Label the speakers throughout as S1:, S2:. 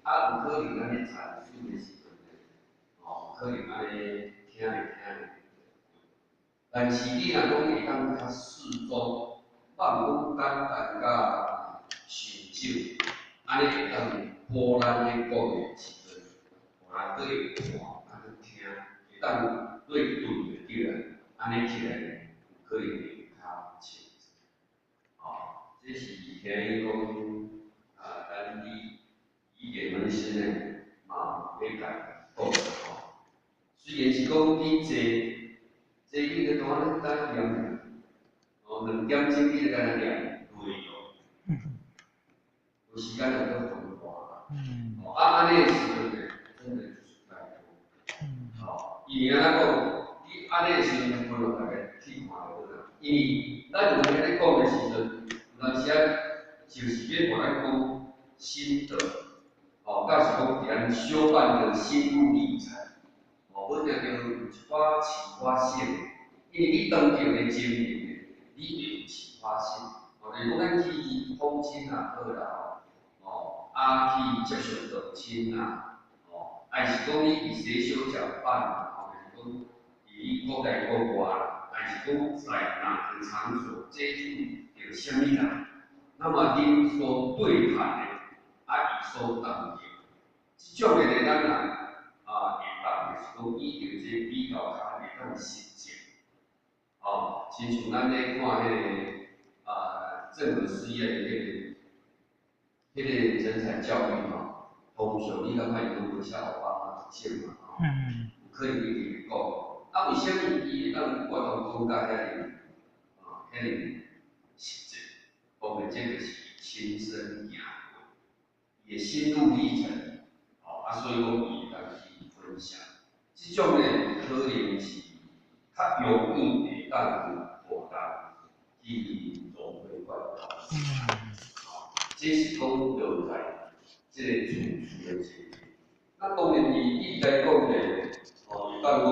S1: 啊，有可能按呢闡述的時陣呢，哦，可能按呢聽會聽會。但是你若講會當較適中，放講簡單佮順手，按呢會當補咱咧講的時陣，予人閣會看，啊閣聽，會當對頓就對啦，按呢起來有可能會較清楚。哦，這是聽伊講啊，咱李李典文師呢，嘛有咧共講吼。雖然是講你坐坐你個當咧等念，哦，2點鐘你就敢若念累咯，有時間就閣中斷啦。哦，啊，按呢的時陣呢，真的就是拜託。哦，因為按怎講，你按呢的時陣，分予大家去看就好啦。因為咱有陣咧講的時陣，有當時啊，就是欲予咱講心得，哦，抑是講佇按呢相伴的心路歷程，哦，無定著有一寡啟發性。因為你當場的經驗的，你會有啟發性。哦，就是講咱去訪親也好啦，吼，哦，啊去接觸道親啊，哦，還是講你佇洗小食辦啊，吼，就是講佇國內國外啦，還是講在哪個場所接觸著啥物人，那麼恁所對談的，啊，伊所當的，這種的咧，咱啊，啊，會當就是講以著這比較較會當實踐。哦，親像咱咧看彼個啊，鄭和實驗的彼個人才教育吼，通常你感覺伊攏無啥奧巴馬特色嘛，吼，有可能一定會講，啊，為啥物伊會當我當講甲遐爾啊，遐爾實際？當然，這就是伊親身行過，伊的心路歷程，哦，啊，所以講伊會當去分享。這種呢，可能是較容易會當予人去融會貫通。哦，這是講落在這個處處的情形。那當然，伊伊來講呢，哦，會當講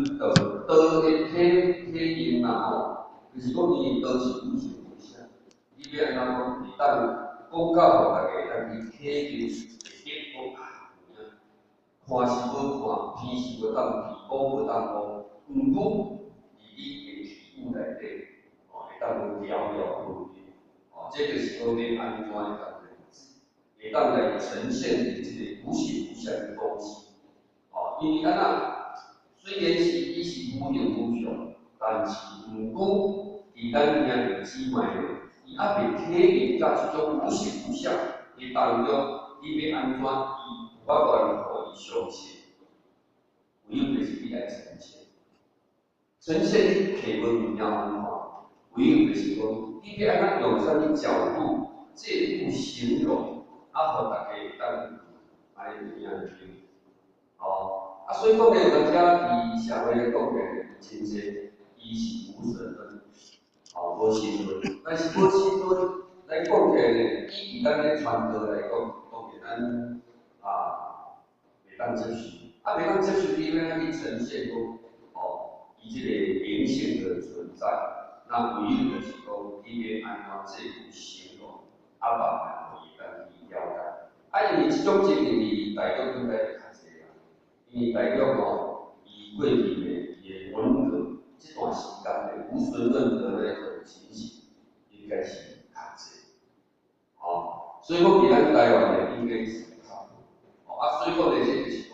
S1: 對道道的體體驗啦吼，就是講伊道是無形無相，你欲按怎講，會當講到予大家會當去體驗，會得講啊，有影，看是無看，鼻是無當鼻，講無當講，毋過佇你的體悟內底，哦，會當講了了無遺，哦，這就是講欲按怎會當來，會當來呈現佇這個無形無相的東西，哦，因為按怎，雖然是伊是無形無相，但是毋過佇咱兄弟姊妹咧，伊猶未體驗到這種無形無相的當中，你欲按怎伊有法度來予伊相信？唯有就是你來呈現，呈現你摕無物件予看，唯有就是講，你欲按怎用啥物角度、這副形容，啊，予大家會當按呢有影就對。哦，啊，所以講咧，有當時佇社會來講咧，真濟伊是無神論，哦，無神論，但是無神論來講起來咧，以佇咱咧傳道來講，當然咱啊袂當接受，啊袂當接受，你欲按怎去呈現講，哦，伊這個靈性的存在，那唯有就是講，你欲按怎這副形容，啊，慢慢予伊會當去了解。啊，因為這種情形佇大陸應該會較濟啦，因為大陸吼，伊過去的伊的文革這段時間的無神論的那種情形，應該是較濟，吼，所以講佇咱台灣的應該是較無，哦，啊，所以講咧，這就是講，